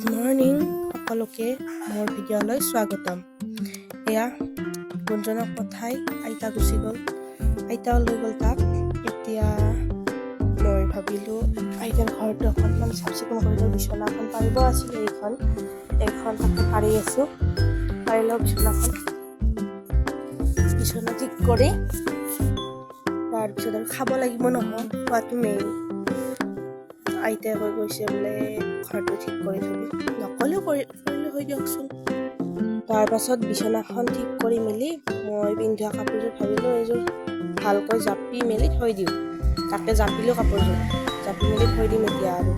Good morning সকলোকে, মোৰ ভিডিঅ'লৈ স্বাগতম। এয়া গুঞ্জনক পঠাই আইতা গুচি গ'ল, আইতাও লৈ গ'ল তাক। এতিয়া মই ভাবিলোঁ আইতাৰ ঘৰটো অকণমান চাফ চিকুণ কৰি লওঁ। বিচনাখন পাৰিব আছিলে, এইখন তাকে পাৰি আছোঁ। পাৰি লওঁ বিচনাখন। বিচনা ঠিক কৰি তাৰপিছত আৰু খাব লাগিব নহয়, খোৱাটো মেইন। আইতাই কৈ গৈছে বোলে ঘৰটো ঠিক কৰি থবি, নক'লেও কৰিলে হৈ দিয়কচোন। তাৰপাছত বিচনাখন ঠিক কৰি মেলি মই পিন্ধোৱা কাপোৰযোৰ ভাবিলোঁ এইযোৰ ভালকৈ জাপি মেলি থৈ দিওঁ। তাকে জাপিলোঁ, কাপোৰযোৰ জাপি মেলি থৈ দিম। এতিয়া আৰু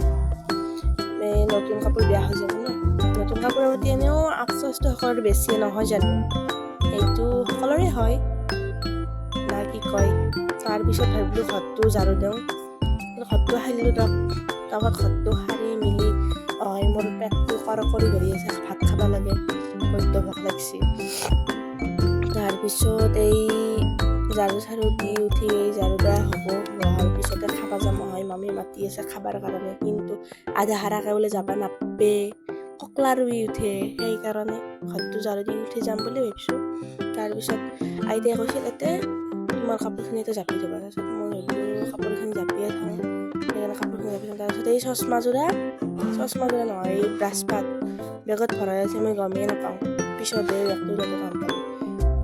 এই নতুন কাপোৰ বেয়া হৈ যাব ন। নতুন কাপোৰৰ প্ৰতি এনেও আফচোচটো সকলোৰে বেছিয়ে নহয় জানো? সেইটো সকলোৰে হয় না কি কয়? তাৰপিছত ভাবিলোঁ ঘৰটো ঝাৰু দিওঁ। ঘৰটো সাৰিলোঁ। তাৰপাছত ঘৰটো সাৰি মেলি মোৰ পেটটো কৰ কৰি ধৰি আছে, ভাত খাব লাগে, বৈদ্য ভোক লাগছে। তাৰপিছত এই ঝাৰু চাৰু দি উঠি এই ঝাৰু দিয়া হ'ব, হোৱাৰ পিছতে খাব যাম। হয়, মামী মাতি আছে খাবাৰ কাৰণে, কিন্তু আধা হাৰাকে বোলে যাব নাপে, ককলা ৰুই উঠে। সেইকাৰণে ঘৰটো ঝাৰু দি উঠি যাম বুলি ভাবিছোঁ। তাৰপিছত আইতাই কৈছিল, "এতে তোমাৰ কাপোৰখিনি ইয়াতে জাপি থ'বা।" তাৰপিছত মই ভাবিলোঁ কাপোৰখিনি জাপিয়ে থওঁ। সেইকাৰণে কাপোৰখিনি জাপি থওঁ। তাৰপিছত এই চশমাযোৰা, চশমাযোৰা নহয়, এই ব্ৰাছপাত বেগত ভৰাই আছে, মই গমেই নাপাওঁ। পিছতহে বেগটো ওলাওঁতে গম পালোঁ।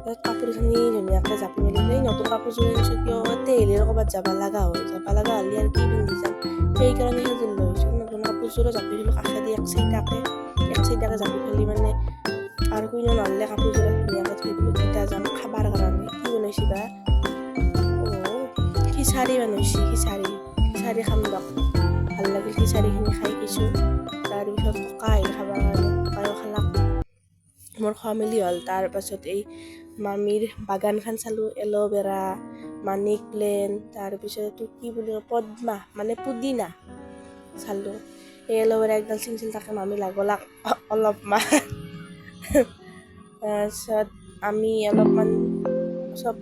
তাৰপিছত কাপোৰখিনি ধুনীয়াকৈ জাপি মেলি, এই নতুন কাপোৰযোৰ আনিছোঁ কিয়, ইয়াতে আহিলে ক'ৰবাত যাব লগা হয়, যাব লগা হ'লে আৰু কি পিন্ধি যাম? সেইকাৰণে সেইযোৰ লৈ আহিছোঁ। নতুন কাপোৰযোৰো জাপি থলোঁ কাষেদি এক চাইডাকে, এক চাইডাকে জাপি থ'লি মানে আৰু কোনেও নানিলে কাপোৰযোৰ ধুনীয়াকৈ থৈ দিলোঁ। এতিয়া যাম খাবাৰ কাৰণে। কি বনাইছে বা? অ' খিচাৰি বনাইছে, খিচাৰি। খিচাৰি খাম দক। ভাল লাগিল খিচাৰিখিনি খাই কিছু। তাৰপিছত ককা আহিল খাবৰ কাৰণে, ককায়ো খালাক। মোৰ খোৱা মেলি হ'ল। তাৰপাছত এই মামীৰ বাগানখন চালোঁ। এল'ভেৰা, মানি প্লেণ্ট, তাৰপিছত এইটো কি বুলি কয়, পদ্মা মানে পুদিনা চালোঁ। এই এল'ভেৰা একডাল ছিঙিছিল, তাকে মামী লাগলাক অলপমান। তাৰপিছত আমি অলপমান চব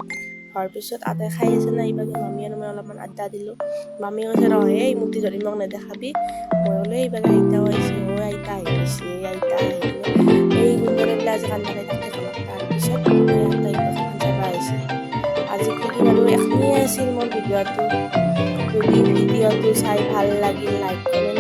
হোৱাৰ পিছত আটাই খাই আছে না, এইভাগে মামী আৰু মই অলপমান আড্ডা দিলোঁ। মামীয়ে কৈছে, "ৰহে, এই মুঠি ধৰি মোক নেদেখাবি।" মই বোলো এইভাগে আইতাও আহিছে, অ' আইতা আহি পাইছে। আইতা আহি কিনে এই গুঞ্জনে বোলে আজি কান্দা নাই, তাকে ক'লাক। তাৰপিছত আইতা এখন যাব আহিছে। আজি কি বাৰু, এইখিনিয়ে আছিল মোৰ ভিডিঅ'টো। যদি ভিডিঅ'টো চাই ভাল লাগিল, লাইক, কমেণ্ট।